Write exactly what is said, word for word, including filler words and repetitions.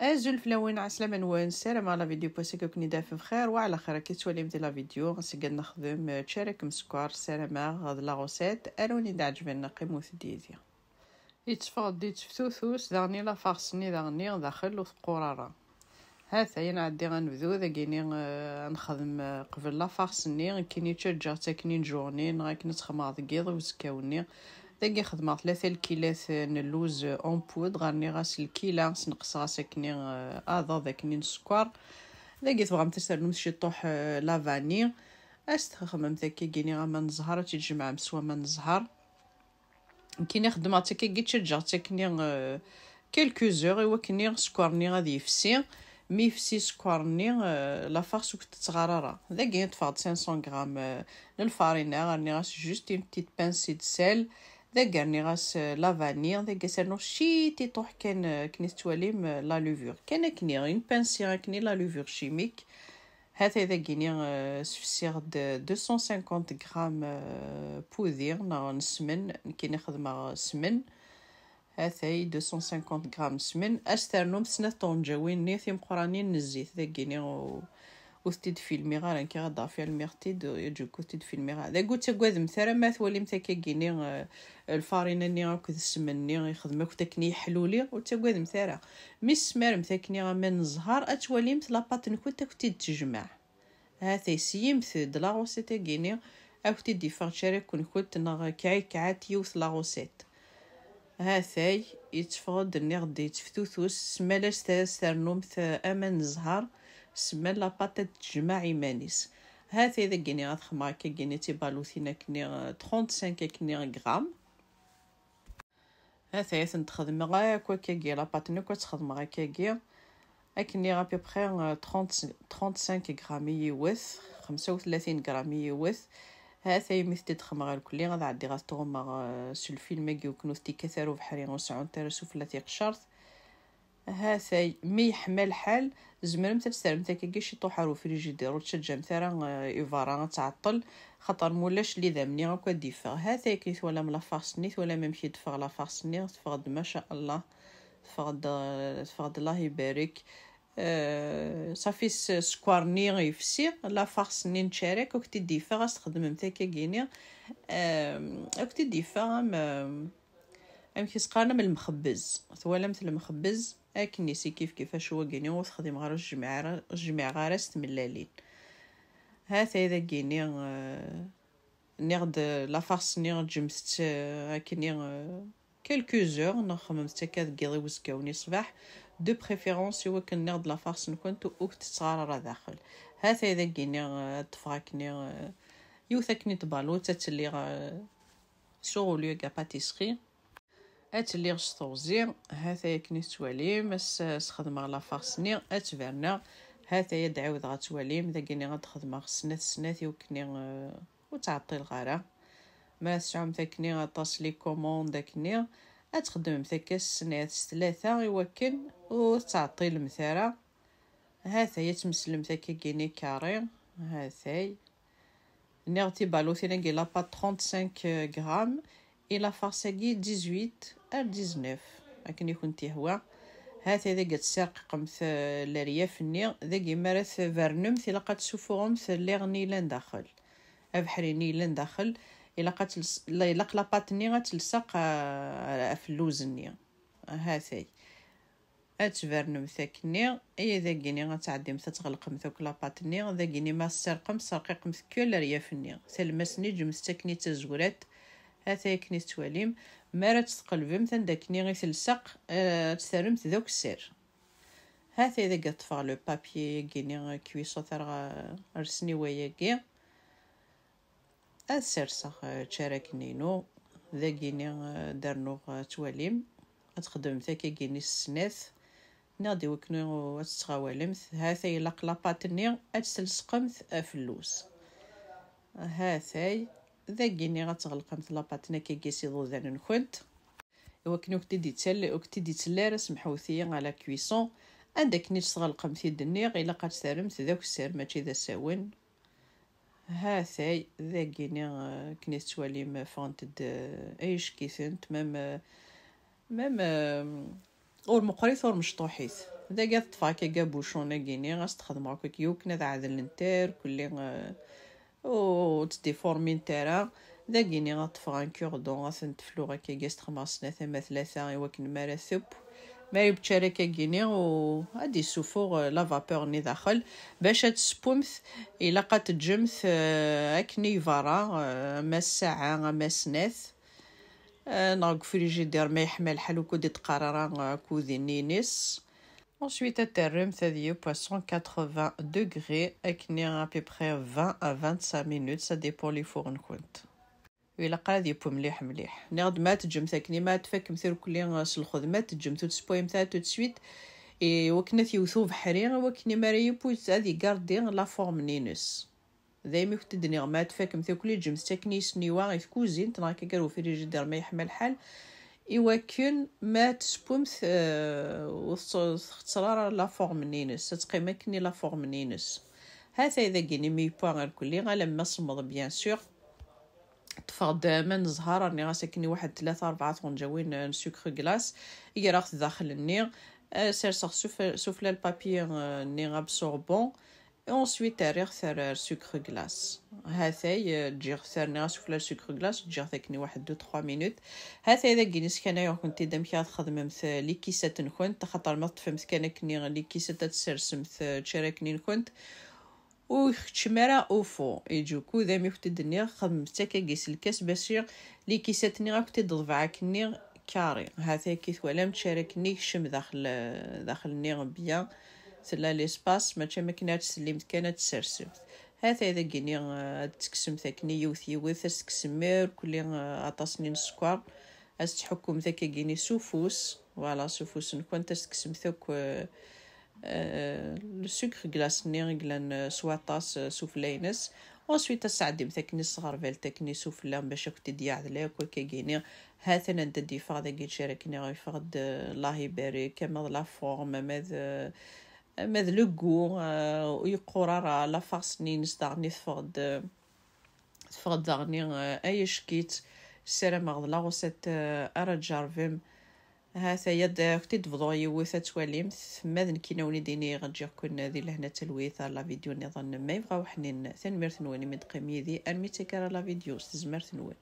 Azul fell-awen, ɛeslama-nwen, ssarameɣ la vidéo n wass-agi ad ken-id-taf bxir, wa ɛla xir akka tettwalim di la vidéo. Ass-agi ad nexdem, eh, ččarak msekkar, ssarameɣ d la recette ara wen-d-iɛeǧben, qqimet yid-i. Yetteffeɣ-d yetteftutus, daɣen la farce-nni daɣen daxel ur teqqur ara. Ha-t-ay, ad nɛeddi ad nebdu dagini, eh, ad nexdem, eh, qbel la farce-nni, nekkini ttaǧǧaɣ-tt akkenni n journée, neɣ akken ad tt-xedmeɣ deg yiḍ i uzekka-nni. Dagi xedmeɣ tlata lkilat, eh, n lluz, eh, en poudre, rniɣ-as lkila, sneqseɣ-as akkenni, eh, aḍad akkenni n sskeṛ. Dagi tebɣamt ad s-ternumt ciṭuḥ, eh, la vanille. Ad s-txedmemt akkagini aman n zzher, ad tt-id-tjemɛem s waman n zzher. Nekkini xeddmeɣ-tt akkagi, ttaǧǧaɣ-tt akkenni, eh, quelques heures i wakken sskeṛ-nni ad yefsi. Mi yefsi sskeṛ-nni, eh, la farce ur k-tettɣar ara. Dagi ṭṭfeɣ-d cinq cents grammes, eh, n lfarina, rniɣ-as juste une petite pincée de sel. Dagi rniɣ-as, eh, la vanille, dagi as-rnuɣ ciṭiṭuḥ kan, eh, akken i tettwalim, eh, la levure. Kan akkenni, une pincée akkenni la levure chimique. Ha-t-ay dagini, eh, sfesiɣ-d deux cent cinquante grammes, eh, pudi neɣ n ssmen, nekkini xedmeɣ ssmen. Ha-t-ay deux cent cinquante grammes ssmen. Ad s-ternum snat tɣenǧawin-nni timeqranin n zzit dagini, u-, ur tent-id-filmiɣ ara, nekk ad ɣ-filmiɣ-t-id, yeǧuk ur tent-id-filmiɣ ara. Dagi ur ttagademt ara ma twalimt akkagini, eh, lfarina-nni akked ssem-nni ixdem akk akken yeḥluli, ur ttagademt ara. Mi tesmaremt akkenni aman n zzher, ad twalimt la pâte-nkent ad kent-id-tejmeɛ. Ha-t-ay, syimt-d la recette-agi-ni, ad kent-id-iffeɣ ččarak-nkent neɣ kɛikɛat yiwet la recette. Ha-t-ay, yetteffeɣ-d, nniɣ-d yetteftutus, semmal as-, as-ternumt aman n zzher, semmal la pâte ad tejmeɛ iman-is. Ha-t-ay dagini ad xedmeɣ akkagini tibalutin akkenni, trente-cinq akkenni grammes. Ha-t-ay ad tent-xedmeɣ akk akkagi, la pâte-nni akk ad tt-xedmeɣ akkagi. Akkenni à peu près, euh, trente, trente-cinq grammes i yiwet, xemsa u tlatin grammes i yiwet. Ha-t-ay mi tent-id-xedmeɣ irkelli, ad ɛeddiɣ ad t-ɣummeɣ, euh, s lfilm-agi, wakken ur tent-ikkat ara ubeḥri, ur seɛɛunt ara sufella tiqecert. Ha-t-ay, mi yeḥma lḥal, tzemremt ad tt-terremt akkagi ciṭuḥ ar ufrijidir, ur ttaǧǧamt ara, eh, i berra ad tɛeṭṭel, xaṭer ma ulac lidam-nni akk ad d-iffeɣ. Ha-t-ay akken i twalam la farce-nni, twalam amek i d-teffeɣ la farce-nni, teffeɣ-d ma sha Allah, teffeɣ-d, teffeɣ-d Allah ibarek. Eh, ṣafi s-, sskeṛ-nni yefsi, la farce-nni n ččarak, akk t-id-iffeɣ, ad s-txedmemt akkagini, eh, akk t-id-iffeɣ am, eh, amek i s-qqaren, am lmexebbez. Twalamt lmexebbez? Akken-is i kif kif acu wagini ur t-xdimeɣ ara, ur jmiɛ ara, ur jmiɛeɣ ara s tmellalin. Ha-t-ay dagini, eh, nniɣ-d la farce-nni ǧǧemt-tt, eh, akkenni, eh, quelques heures, neɣ xemmemt-tt akka deg yiḍ i uzekka-nni ṣṣbeḥ. De préférence, i wakken nniɣ-d la farce-nkent ur k-tettɣar ara daxel. Ha-t-ay dagini, eh, ad ṭṭfeɣ akkenni, eh, yiwet akkenni n tbalut, ad tt-lliɣ, eh, s uɣulyu-agi à pâtisserie. Ad tt-lliɣ s teɣzi, ha-t-ay akken i tettwalim, ad s-, ad s-xedmeɣ la farce-nni, ad tt-berneɣ, ha-t-ay ad d-ɛiwdeɣ ad twalim, dagini ad d-xedmeɣ snat snat i wakken, eh, ur ttɛeṭṭileɣ ara. Ma tesɛumt akkenni aṭas les commandes akkenni, ad txedmemt akka s snat s tlata i wakken ur ttɛeṭṭilemt ara. Ha-t-ay ad tmeslemt akkagini carré, ha-t-ay. Nniɣ tibalutin-agi la pâte trente-cinq grammes et la farce-agi dix-huit à dix-neuf, akken i kent-ihwa. Ha-t-ay dagi ad tessirqiqemt, eh, leryaf-nni, dagi mi ara tbernemt ilaq ad tessufuɣemt lliɣ-nni yellan daxel. Abeḥri-nni yellan daxel, ilaq ad tels-, la-, ilaq la pâte-nni ad telseq, eh, ɣef lluz-nni. Ha-t-ay. Ad tbernemt akkenni, i dagini ad tɛeddimt ad tɣelqemt akk la pâte-nni, dagini ma tessarqemt, serqiqemt kul aryaf-nni, talemmast-nni ǧǧemt-tt akken i d tazegrat, ha-t-ay akken i tettwalim, mi ara tt-tqelbemt anda akkenni i telseq, eh, ad tt-terremt d akessar. Ha-t-ay dagi ad ṭṭfeɣ le papier-agini, eh, cuisson, ar ɣ-, ar sniwa-agi. Ad serseɣ, eh, ččaraken-inu. Dagini, eh, ad d-rnuɣ, eh, ad twalim. Ad txedmemt akkagini s snat. Nniɣ-d i wakken ad tettɣawalemt. Ha-t-ay ilaq la pâte-nni ad tt-telsqemt ɣef lluz. Ha-t-ay, dagini ad tɣelqemt la pâte-nni akkagi s iḍudan-nkent. I wakken ur kent-id-ittel-, ur kent-id-ittelli ara, semḥewt-iyi, à la cuisson. Anda akken i tt-tɣelqemt i d-nniɣ, ilaq ad tt-terremt d akessar, mačči d asawen. Ha-t-ay, dagini, eh, akken i tettwalim, ffɣent-d, eh, ay icekk-itent, même, eh, même, eh, ur meqqrit, ur mecṭuḥit. Dagi ad ṭṭfeɣ akka gabucun-agi-ni, ad s-t-xedmeɣ akka yiwken ad ɛedlent irkelli, eh, ur ttdiformint ara. Dagi-ni ad ṭṭfeɣ un cure-dent, ad tent-fluɣ akka, ad s-t-xedmeɣ snat ama tlata i wakken mi ara teww. Ma yebččar akka-gini, u ad d-isufuɣ, eh, la vapeur-nni daxel. Bac ad tessewwemt, ilaq ad teǧǧemt, eh, akken i berra, eh, ama ssaɛa, ama snat. Eh, neɣ deg ufrijidir ma yeḥma lḥal, ur d-iqqar ara, eh, akud-nni-ines. Ensuite, ad terremt ad yeww à cent quatre-vingts degrés, akken à peu près vingt à vingt-cinq minutes, ça dépend les fours-nkent. U ilaq ad yeww mliḥ mliḥ. Nniɣ-d ma teǧǧemt akken, ma tfakemt irkelli s lxedma, teǧǧemt ur tessewwayemt ara tout de suite, i wakken ad t-yewwet ubeḥri, i wakken mi ara yeww ad igardi la forme-nni-ines. Daymi kent-d-nniɣ, ma tfakemt irkelli, ǧǧemt-t akken i yesniwa i tkuzint, neɣ akka gar ufrijidir ma yeḥma lḥal, i wakken ma tessewwemt, eh, ur tex-, texṣer ara la forme-nni-ines, ad teqqim akken i la forme-nni-ines. Ha-t-ay dagi-ni mi yewwa irkelli, alamma semmeḍ, bien sûr. Ṭṭfeɣ-d aman n zzher, rniɣ-as akken i waḥed tlata rebɛa tɣenǧawin n sucre glace, greɣ-t daxel-nni, eh, serseɣ suf-, sufella le papier, eh, nni absorbant, et ensuite rriɣ-t ar, ar sucre glace. Ha-t-ay, eh, ǧǧiɣ-t, rniɣ-as sufella le sucre glace, ǧǧiɣ-t akken i waḥed deux trois minutes. Ha-t-ay dagi-ni sskanayeɣ-kent-id amek ara txedmemt, eh, les caissettes-nkent, axaṭer ma teṭṭfemt kan akken i les caissettes ad tessersemt, eh, ččarakni-nkent. Ur ikeččem ara ufu, iǧuku d ami kent-id-nniɣ, xedmemt-tt akkagi s lkas, bac les caissettes-nni ad kent-id-ḍebɛeɣ akkenni carré. Ha-t-ay akka twalam, ččarakni ikcem daxel, daxel-nni bien, tella l'espace, mačči am akken ad tt-tellimt kan ad tt-ssersemt. Ha-t-ay dagi-ni, eh, ad tt-tekksemt akkenni yiwet yiwet, ad s-tekksem irkelli, eh, aṭas-nni n sskeṛ, ad s-tḥukkumt akkagi-ni s ufus, voilà, s ufus-nkent, ad s-tekksemt akk, eh, eh, le sucre glace-nni i yellan, eh, s waṭas, eh, sufella-ines. Ensuite, ad s-tɛeddimt akken s tɣerbalt, akken sufella, bac ad kent-id-yeɛdel akk wakkagi-ni. Ha-t-an anda d-yeffeɣ dagi ččarakni, yeffeɣ-d, eh, Allah ibarek, ama d la forme, ama d, eh, ama d le goût, eh, ur yeqqur ara, la farce-nni-ines daɣen teffeɣ-d, eh, teffeɣ-d daɣen, eh, ay acek-itt. Ssarameɣ d la recette, eh, ara tjerrbem. Ha-t-aya, ad kent-id-bḍuɣ yiwet ad twalimt. Ma d nekkini a wen-id-iniɣ, ǧǧiɣ-ken di lehna d talwit ar la vidéo nniḍen ma yebɣa uḥnin. Tanemmirt-nwen imi d-teqqim yid-i armi d taggara la vidéo s tezmert-nwen.